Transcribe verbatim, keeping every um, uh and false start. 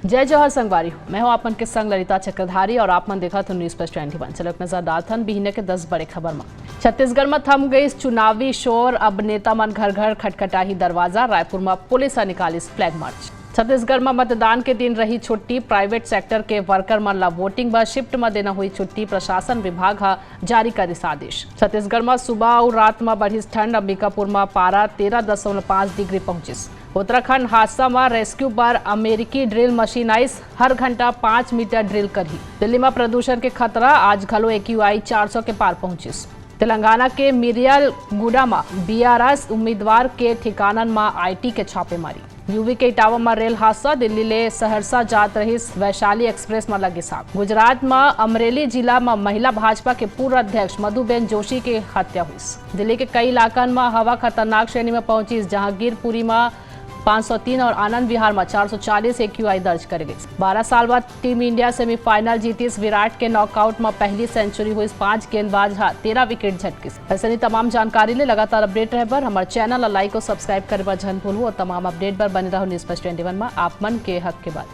जय जोहार संगवारी हो, मैं हूं आप मन के संग ललिता चक्रधारी और आप मन देखत हो News Plus Twenty One। चलो एक नजर डालथन बिहने के दस बड़े खबर म। छत्तीसगढ़ म थम गइस चुनावी शोर, अब नेता मन घर घर खटखटाही दरवाजा। रायपुर म पुलिस ह निकालिस flag march। छत्तीसगढ़ म मतदान के दिन रही छुट्टी, private sector के worker मन ला voting बर shift म देना हुई छुट्टी, प्रशासन विभाग ह जारी करिस आदेश। छत्तीसगढ़ म सुबह अउ रात म बढ़िस ठंड, अंबिकापुर म पारा तेरह दशमलव पाँच डिग्री पहुंचिस। उत्तराखंड हादसा म rescue बर अमेरिकी drill machine आइस, हर घंटा पाँच मीटर drill करही। दिल्ली म प्रदूषण के खतरा, आज घलो AQI चार सौ के पार पहुंचिस। तेलंगाना के मिरियालगुडा म BRS उम्मीदवार के ठिकानन म IT के छापेमारी। यूपी के इटावा म रेल हादसा, दिल्ली ले सहरसा जात रहिस वैशाली एक्सप्रेस म लगिस आग। गुजरात म अमरेली जिला म महिला भाजपा के पूर्व अध्यक्ष मधुबेन जोशी के हत्या हुइस। दिल्ली के कई इलाकन म हवा खतरनाक श्रेणी म पहुंचिस, जहांगीरपुरी म पाँच सौ तीन और आनंद विहार म चार सौ चालीस AQI दर्ज करे गइस। बारह साल बाद टीम इंडिया सेमीफाइनल जीतिस, विराट के नॉकआउट म पहली सेंचुरी हुइस, पांच गेंदबाज ह तेरह विकेट झटकिस। अइसने तमाम जानकारी ले लगातार update रहे बर हमर channel ला like और subscribe करे बर झन भूलहू और तमाम update बर बने रहू News Plus Twenty One म, आप मन के हक के बात।